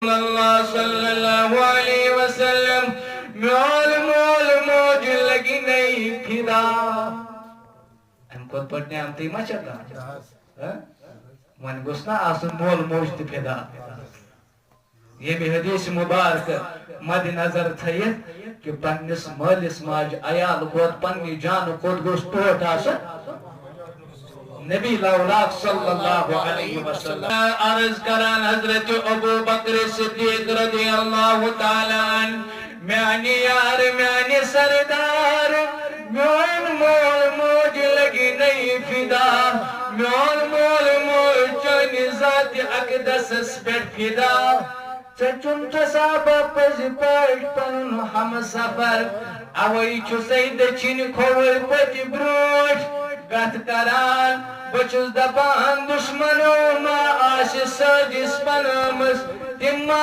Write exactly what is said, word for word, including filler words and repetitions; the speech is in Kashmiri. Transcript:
اللہ صلی اللہ علیہ وسلم، میون مول موج لگی نئی فدا۔ امہِ کھۄتہٕ بٔڑ نعمتٕے ما چھےٚ کانٛہہ؟ ہہ؟ وۄنۍ گوٚژھ نا آسُن مول موج تہِ فدا؟ ییٚمہِ حدیث مبارک مد نظر تھٲیِتھ کہِ پننِس مٲلِس ماجہِ عیال کھۄتہٕ، پننہِ جانہٕ کھۄتہٕ گوٚژھ ٹوٹھ آسُن نبی لولاک صلی اللہ علیہ وسلم۔ عرض کران حضرت ابو بکر صدیق رضی اللہ تعالیٰ عنہ، میانہِ یار، میانہِ سردار، میون مول موج لگی نئی فدا، میون مول موج چٲنہِ ذات اقدسس پٮ۪ٹھ فدا۔ ژےٚ چُنتھ سا بہٕ پٔزۍ پٲٹھۍ پنُن ہمسفر، اوے چھُسے دٔچھِنۍ کھووُر پٔتۍ برٛونٛٹھ کتھ کران۔ بہٕ چھُس دپان، دُشمنو ما آسہِ سٲزِش بنٲومٕژ، تِم ما